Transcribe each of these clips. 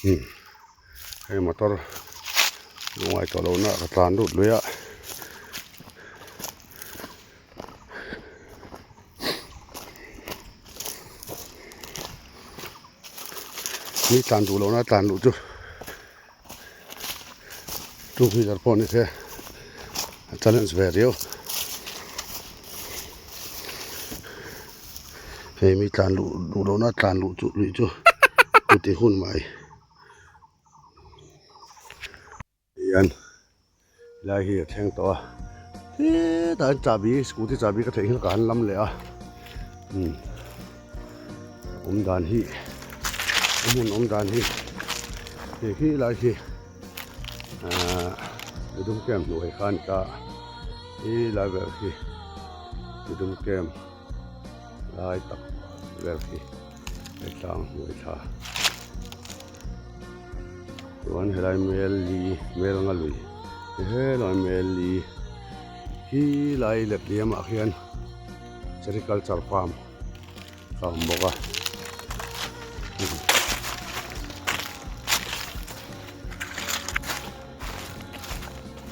Umm hei motor lungngai tawh lohna ka tlan lut lui a. Mi tlan duh lohna tlan luh chu two wheeler pawh ni se a challenge ve riau. Hei mi tlan luh duh lohna tlan luh chu luih chu chuti hun mai. Hian helai hi a thleng tawh a hetah hian chahbi scooty chahbi ka theih hian ka han lam leh a umm awm dan hi a hmun awm dan hi hei khi lai khi ahh midum camp hnuai kha a ni ta he lai vel khi midum camp lai tak vel khi he tlang hnuai thla. Chuan helai mel li mel nga lui helai mel li hi lai let liam ah khian sericulture farm a awm bawk a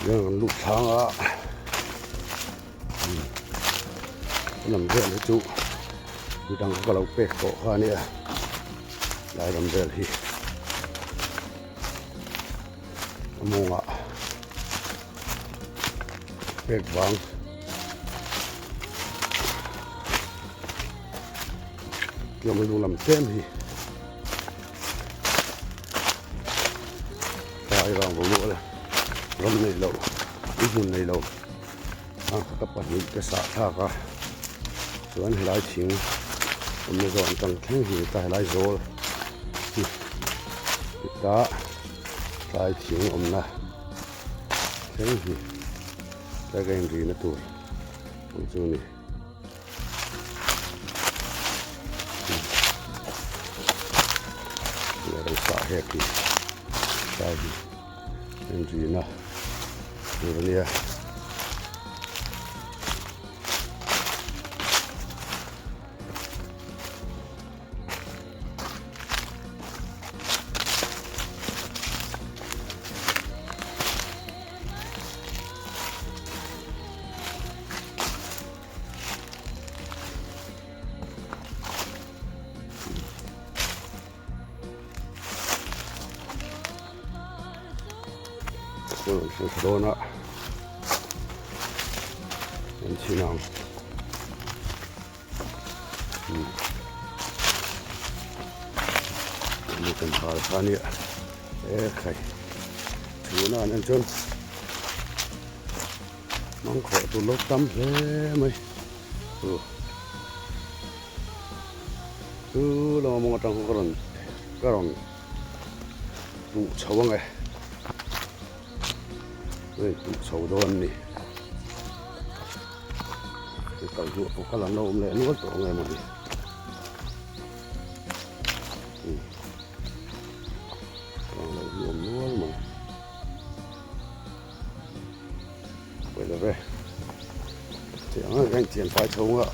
hian kan lut thlang a lam vel hi chu midang ka lo pek tawh kha a nia lai lam vel hi a mawngah pek vang tlawm a hnung lam tlem hi tlai vang vawng rual ram nei lo hmun nei lo. A ka pahnih te sah thlak a chuan helai thing awmna zawh an tang thleng hi ta helai zawl hi heta tlai thing awmna thleng hi tlai ka inrihna tur ang chu a ni. Ro sah hek hi tlai hi. Inrina tur a nia. Dawn a an chhin ang mi kan hal kha nia e khai chhuna an en chuan mangkhawh tur lo tam hle mai chu Chu lama mawng atang khaw ka rawn ka rawn tuh chho ang e ka in tuh chho dawn a ni hei kal hnuah pawh kal an lo awm leh nual tawh ang em awni ang lo hi awm nual mai pawi lo ve tiang ang ka intian fai chho ang a.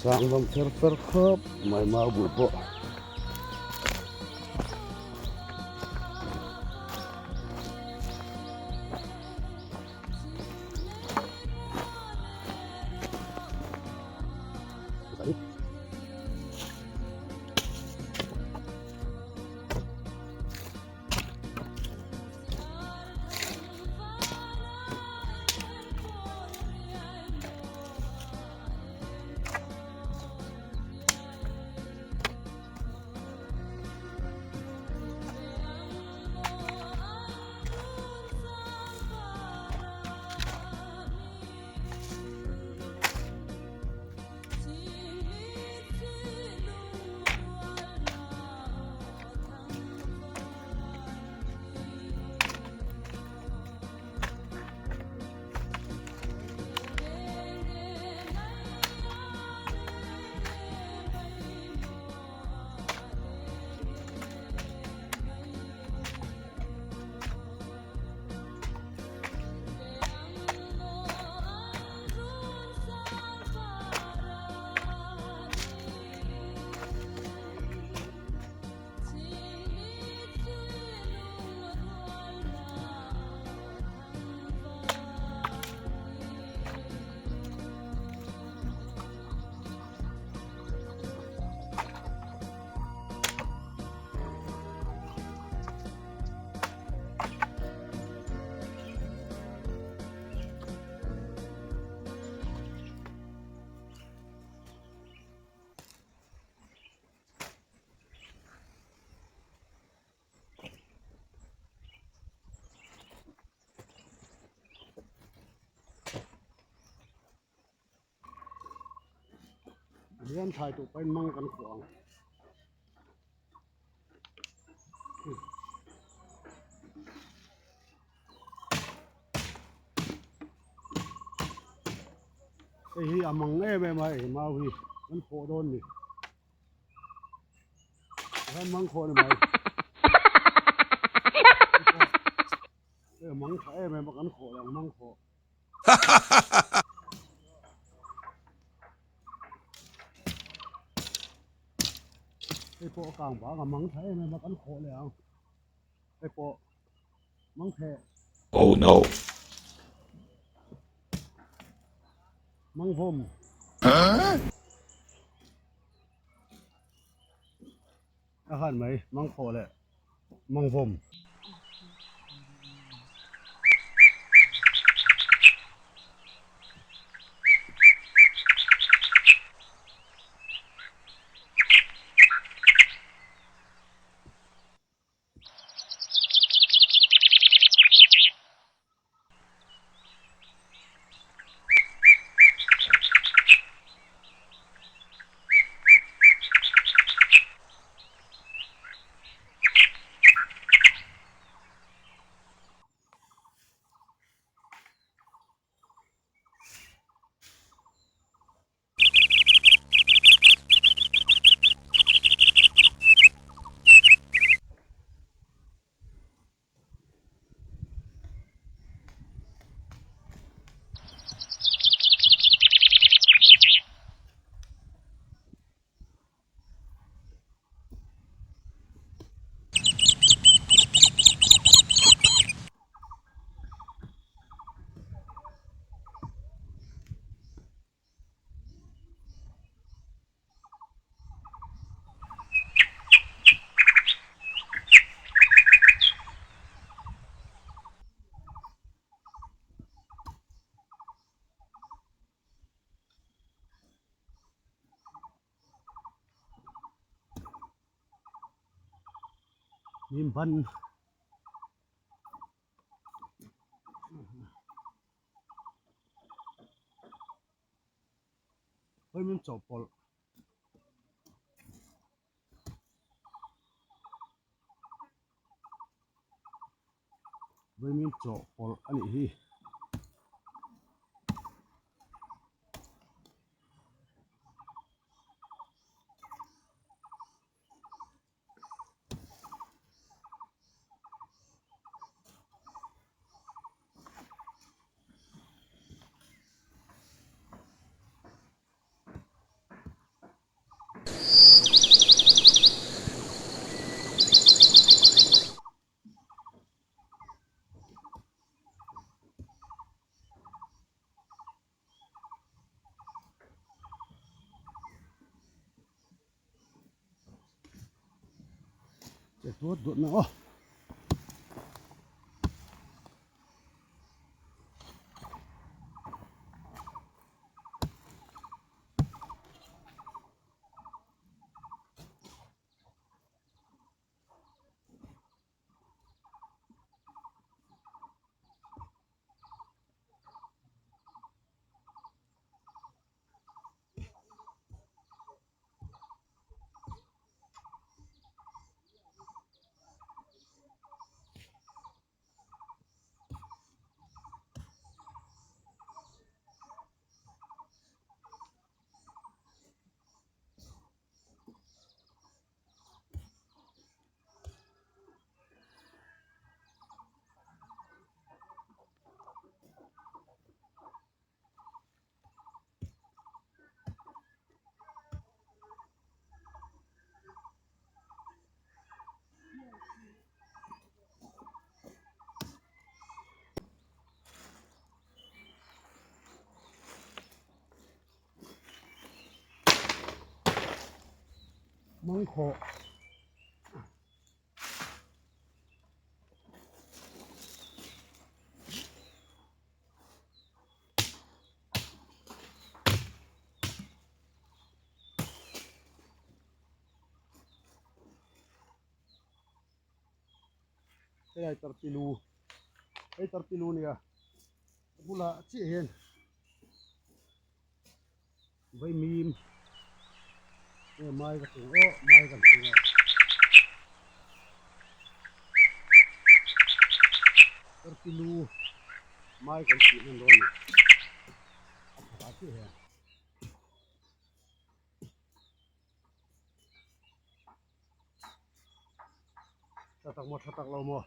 Sang lam fer fer khawp mai mau bul pawh. Hian thlai tuh pahin mang kan khuah ang. Hei hi a mang em em a hei mau hi kan khawh dawn ni. Tikhan mang khawh a ni mai. Hei a mang tha em em a kan khawh leh ang mang khawh. Hei pawh a kang vang a mang tha em em a kan khawh leh ang. Hei pawh mang theh. Oh no. Mang vawm. A han mai mang khawh leh mang vawm. Min ban. Vaimim chawhpawlh. Vaimim chawhpawlh a nih hi. Che tuat duat na aw. Mangkhawh. Helai tarpilu hei tarpilu nia a bulah chiah hian vaimim. Nge mai ka tung aw mai kan tung a. Tarpilu mai kan tih hman dawn a ni. A phakah chiah hian. Tha tak maw tha tak lo maw.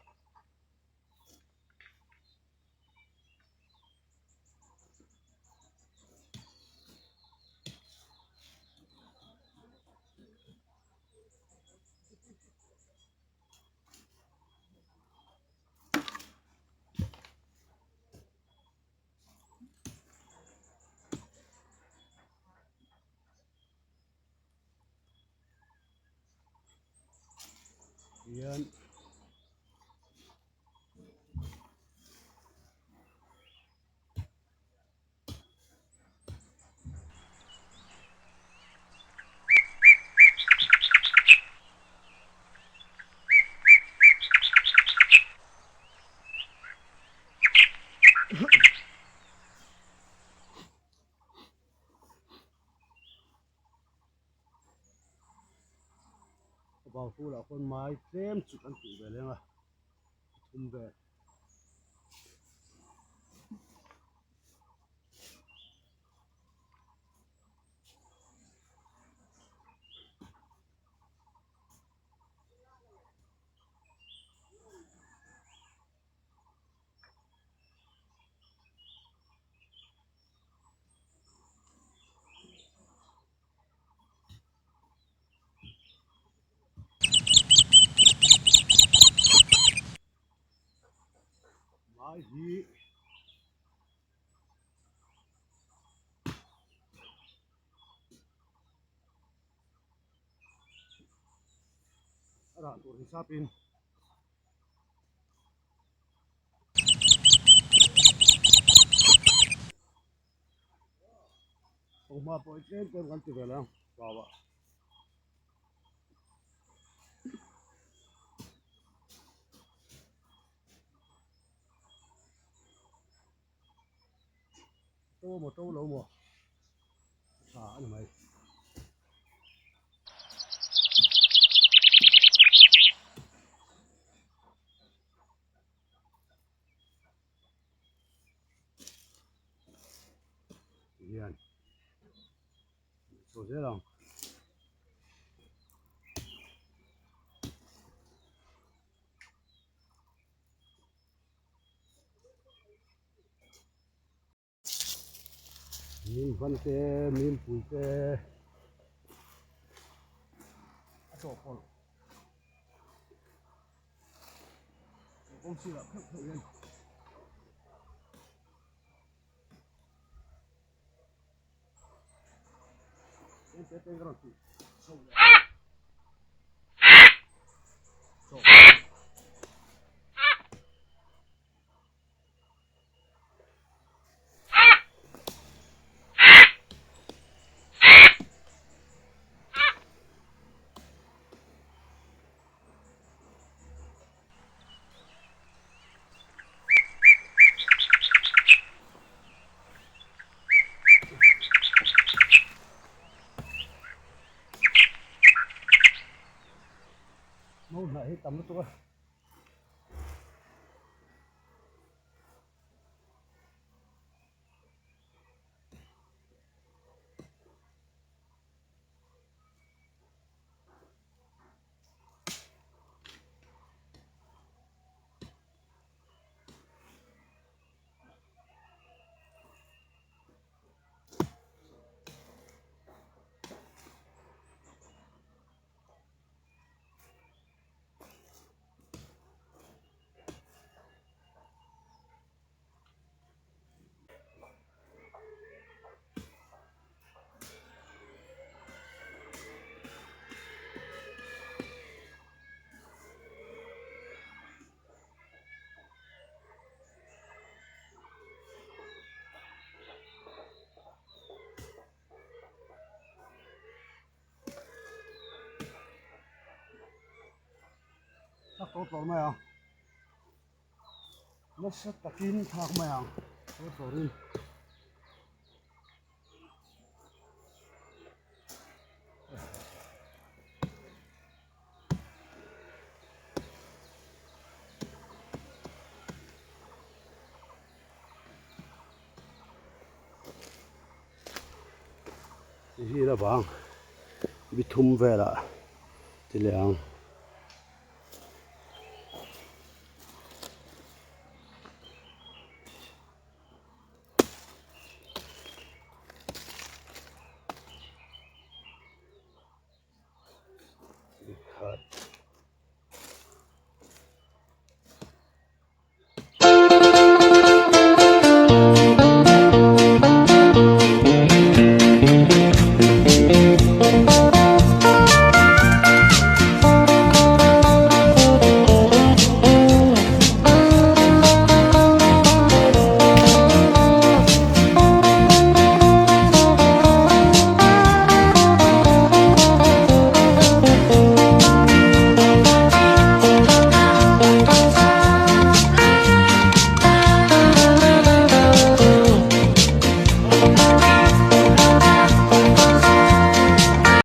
Hian Bau fulah khawn mai tlem chu kan tih ve leng a thum vel. Mai hi a rah tur hisapin Hma pawh hi tlem tlem kan ti ve lo ang ah. To maw to lo maw tha a ni mai. Hian chho zel ang. Mim van te mim pui te a chawhpawlh kawng sirah pheuh pheuh hian tlem te te ka rawn tih chho leh chawhpawlh. Mau hnah hi tam lutuk a. Thak tawh tawh mai ang nasa takin thak mai ang tawh tawhin. Ti hi la vang bi thum velah ti leh ang.